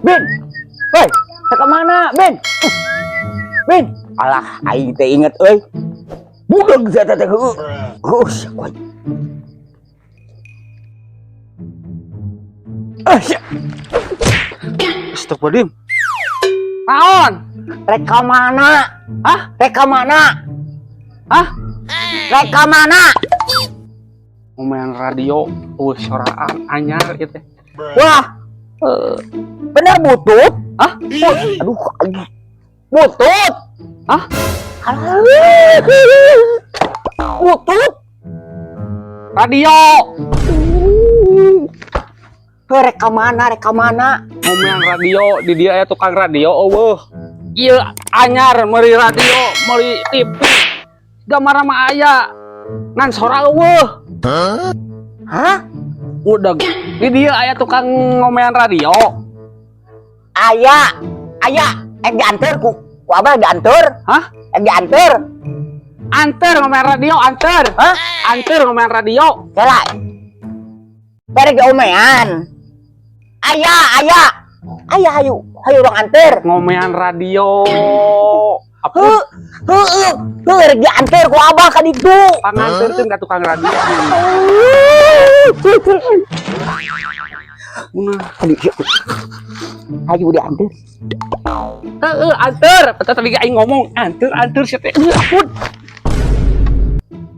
Bin. Woi, ke mana, Bin? Bin. Alah, aing teh inget euy. Budeg sia teh heueuh. Heueuh, sia kuy. Ah, sia. Astagfirullahaladzim. Naon? Rek ka mana? Hah? Rek ka mana? Hah? Rek ka mana? Ngomean radio, eueuh soraan anyar ieu teh. Wah, bener butut? Hah? Aduh, aing. Butut. Hah? Alah. Butut. Radio. Heuh, rek ka mana? Rek ka mana? Ngomean radio di dia aya tukang radio eueuh. Ieu anyar meuli radio, meuli TV. Gambar mah aya. Ngan sora eueuh. Hah? Udah di dia aya tukang ngomean radio. Aya, aya, dianteur ku abah dianteur. Hah? Dianteur. Anter ngomean radio, anter. Hah? Anter ngomean radio. Kela. Bere diomean. Aya, aya. Aya hayu, hayu urang anteur. Ngomean radio. Apa? Heuh, heueuh, heuh rek dianteur ku abah ka ditu. Panganterkeun ka tukang radio. Nah, Aduh, hayu dianteur. Heeh, anter. Patah tadi aing ngomong anter, anter sia teh. Heuh, ampun.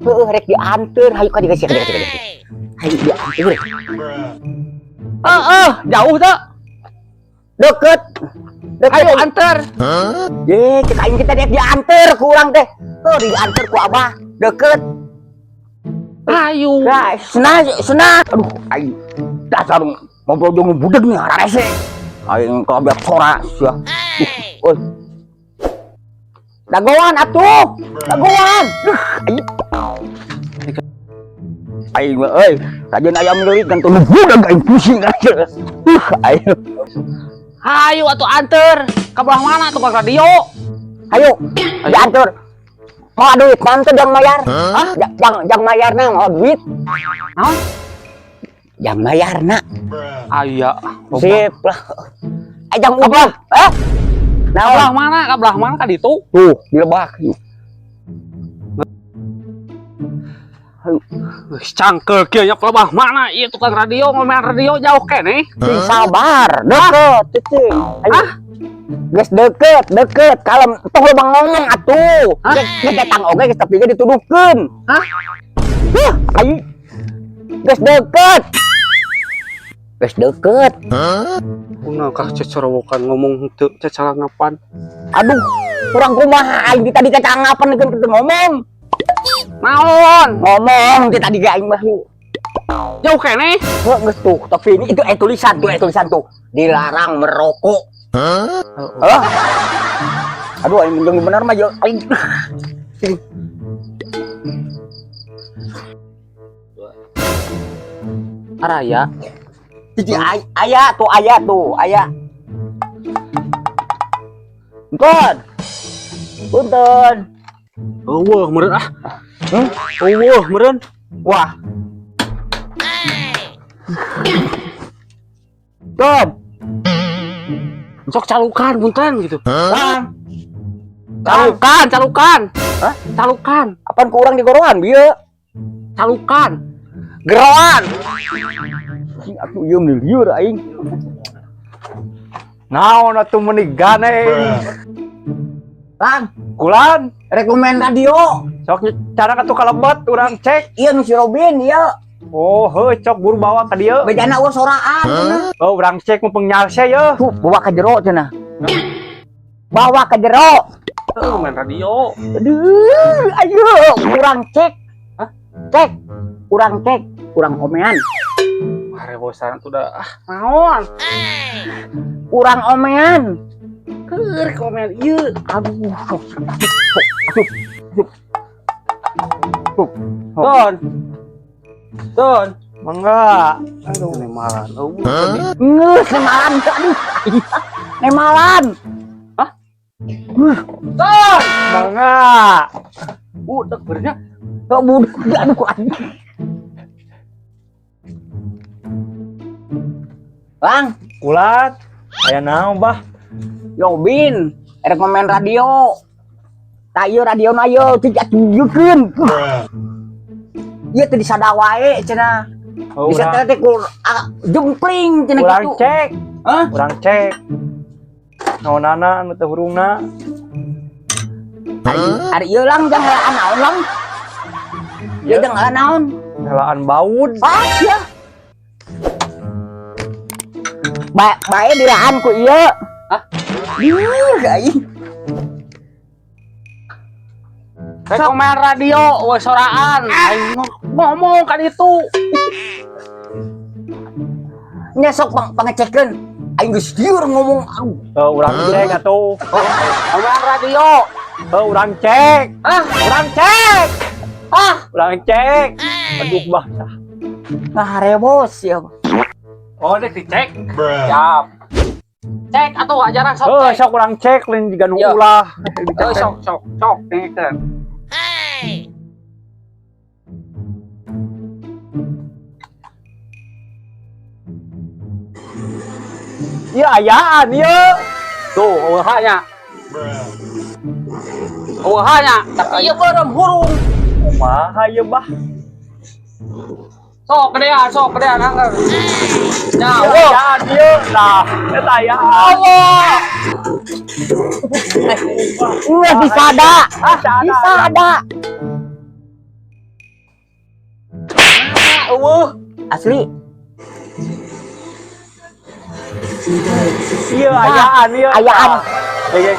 Heueuh rek dianteur, hayu ka dieu ka dieu ka dieu. Hayu dianteur. Heeh, jauh teh. Deket. Deket. Ayo anter. Ye, cek aing kita rek dianteur ku urang teh. Heuh dianteur ku abah. Deket. Ayo. Nah, senah, senah. Aduh, aing dasar ngobrol jeung budeg nih hararese. Aing kabeh sora sia. Euy. Dagoan atuh. Dagoan. Duh, aing. Aing mah euy, kajeun ayam leulit kan tuluy budeg aing pusing aja. Aing. Hayu atuh anter. Ka belah mana tukang radio? Hayu, dianteur. Mau duit mantu jang mayar. Hah? Jang jang mayarna mau duit. Naon? Jang mayarna. Aya. Sip lah. Jang udah. Eh? Ka Naon? belah mana? Ka belah mana ka ditu? Tuh, di lebak. Geus cangkel kieu nya ka belah mana ieu tukang radio ngomean radio jauh keneh. Sing sabar, deket, cicing. Ayo. Hah? Geus deket, deket. Kalem, tong loba ngomong atuh. Hah? Geus datang oge geus tapi ge dituduhkeun. Hah? Huh, ayo. Geus deket. Geus deket. Kunaon kah cecorowokan ngomong henteu cacalangapan. Aduh, kurang kumaha aing di tadi kacangapan keun kitu ngomong. Naon? Ngomong di tadi ge aing mah. Jauh keneh. Heuh, geus tuh, tapi ini itu tulisan tuh, tulisan tuh. Dilarang merokok. Hah? Aduh, aing mending bener mah aing. Araya. Cici aya tuh, aya tuh, aya. Punten. Punten. Eueuh meureun ah. Hmm? Eueuh meureun. Wah. Punten. Sok calukan punten gitu. Kang. Calukan, calukan. Hah? Calukan, Apaan ku urang digoroan bieu? Calukan. Geroan. Cing atuh ieu meni lieur aing. Naon atuh meuni ganeng. Lang, Kulan, rekomen radio. Sok cara atuh kalebet urang cek. Ieu nu si Robin ieu. Oh, heuh cok buru bawa ka dieu. Bejana eueuh soraan cenah. Oh, urang cek mumpung nyalse ye. Tuh, bawa ke jero cenah. Bawa ke jero. Heuh, main radio. Aduh, ayo kurang cek. Hah? Cek. Kurang cek, kurang omean. Harebosan tuh dah. Ah, naon? Kurang omean. Keur komen ieu. Aduh, sok, sok, asup, asup. Asup. Ton. Ton. Mangga. Aduh, nemalan. Eueuh. Ngeus nemalan, aduh. Nemalan. Hah? Ton. Mangga. Udah bernya. Kok budak, aduh, aduh. Lang, Kulat. Aya naon, Bah? Yo Bin, erek main radio. Tah ieu radio na ieu teu tunjukkeun. Ieu teh disada wae cenah. Oh, Bisa urang, teh ku jempling cenah urang kitu. cek. Hah? Urang cek. Naonana anu teu hurungna? Ari ieu lang jang helaan naon lang? Ieu Ieu jang helaan naon? Helaan baud. Pas ya. Bae diraan ku ieu. Hah? Ieu aing. Rek main radio, we soraan. Aing ngomong kan itu. Nya sok pangecekeun. Aing geus lieur ngomong. Aduh. Heuh, urang cek atuh. Main radio. Heuh, urang cek. Ah, Urang cek. ah. Urang cek. Aduh, Bah. Ngaharebos ya. Oh, dek dicek. Siap. Cek atuh ajaran sok Heuh, cek. sok urang cek lain jiga nu Yo. ulah. Eh, sok sok sok dengekeun. Ieu ayaan ieu. Tuh, eueuh nya. Eueuh nya, tapi ieu beureum hurung. Kumaha ieu, Bah? Sok gedean angker. Nya, Ieu eueuh. ayaan ieu. Tah, eta ayaan. Allah. Wah, disada. Ah, Disada. Eueuh. Asli. Ieu ayaan ieu. Ayaan. Ieu ieu.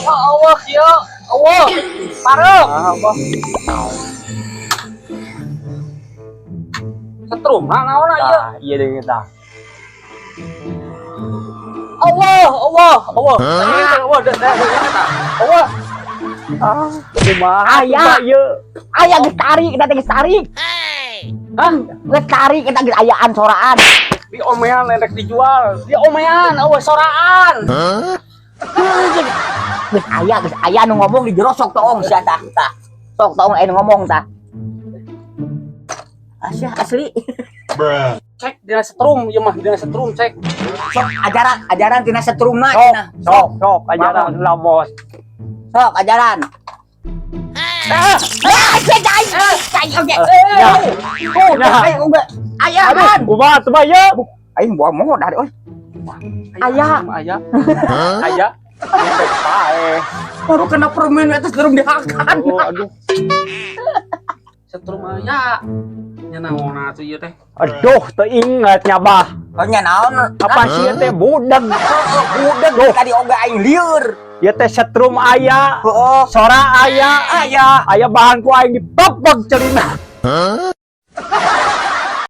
Oh, eueuh ieu. Eueuh. Pareuh. Ah, Bah. Setrum, ha naon ieu? Tah, ieu deui tah. Allah, Allah, Allah. Allah, dah, dah, dah. Allah. Ah, kumaha Aya. Bah ieu? Aya geus tarik, eta teh geus tarik. Hah? Geus tarik eta geus ayaan soraan. Di omean lendek dijual. Di omean, eueuh soraan. Geus aya nu ngomong di jero sok toong sia tah tah. Sok toong aya nu ngomong tah. Asya asli. Cek dina setrum, ieu mah dina setrum cek. Sok ajaran ajaran tina setrumna Sok, cenah. sok, sok ajaran lah bos. Sok ajaran. Ah, sia aing. Aing oge. Ya. Oh, Ya. aing oge. Ayaan. Aduh, kumaha tuh Bah ieu? Aing buang modal euy. Aya. Aya. Aya. Pae. Baru kena permen eta setrum dihakan. Oh, aduh. Setrum aya. Nya naon atuh ieu teh? Aduh, teu inget nya Bah. Oh nya naon? Apa sih ieu teh budeg? Budeg tadi oge aing lieur. Ieu teh setrum aya, Heeh. sora aya, Aya. aya bahan ku aing dipepeg celina.